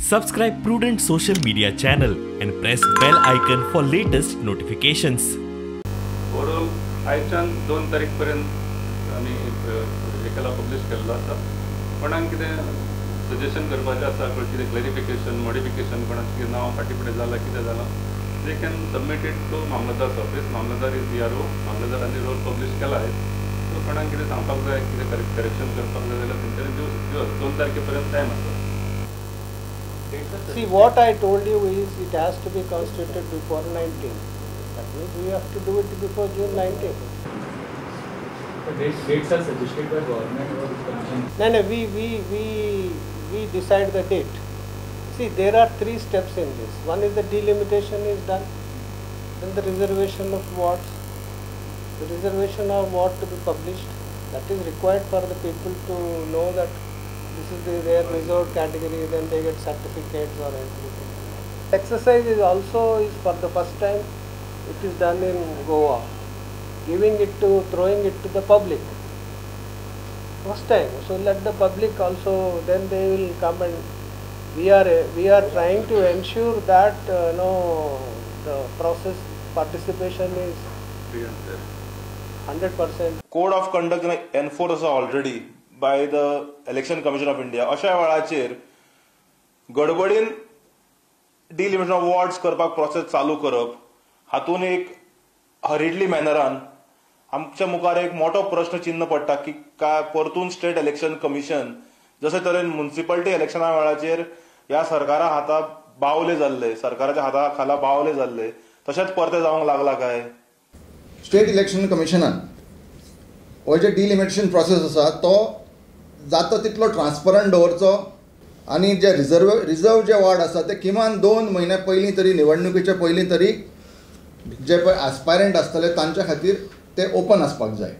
Subscribe Prudent social media channel and press bell icon for latest notifications. Overall आयच्यान 2 तारीख पर्यंत आमी हे केला, पब्लिश केल्लो आसा. कोणाक कितें सजेशन करपाचें आसा, कितें क्लॅरिफिकेशन, मॉडिफिकेशन, कोणाचें कितें नांव फाटीं फुडें जालां, कितें जालां, they can submit it to mamlatdar's office. Mamlatdar is DRO. मामलेदारांनी role publish केला आहे. सो कोणाक कितें सांगपाक जाय, कितें करेक्शन करपाक जाय जाल्यार तेंच्यांनी दिवस 2 तारखे पर्यंत टायम आसा. See, what I told you is it has to be constituted before 19. That means we have to do it before June 19. But dates are suggested by government or commission? No, no, we decide the date. See, there are 3 steps in this. One is the delimitation is done, then the reservation of wards, the reservation of ward to be published. That is required for the people to know that this is their reserved category, then they get certificates or everything. Exercise is also is for the first time it is done in Goa, giving it to, throwing it to the public. First time, so let the public also, then they will come, and we are trying to ensure that the process participation is 100%. Code of conduct enforced already by the Election Commission of India. अशा वेळाचेर गडबडीन delimitation of wards करपाक process चालू करप हातून एक हरिडली मॅनरान आमच्या मुखार एक मोठो प्रश्न चिन्ह पडटा की काय परतून स्टेट इलेक्शन कमिशन जशे तरेन म्युनिसिपालिटी इलेक्शना वेळाचेर ह्या सरकारा हाता बावले जाल्ले, सरकाराच्या हाता खाला बावले जाल्ले, तशेंच परते जावंक लागला काय? स्टेट इलेक्शन कमिशनान हो जे डिलिमिटेशन प्रोसेस आसा तो जाता तितलो ट्रान्सपरंट दवरचो आनी जे रिजर्व जे वॉर्ड आसा ते किमान 2 म्हयने पयलीं तरी, निवडणुकीच्या पयलीं तरी जे पळय आस्पायरंट आसतले तांच्या खातीर ते ओपन आसपाक जाय.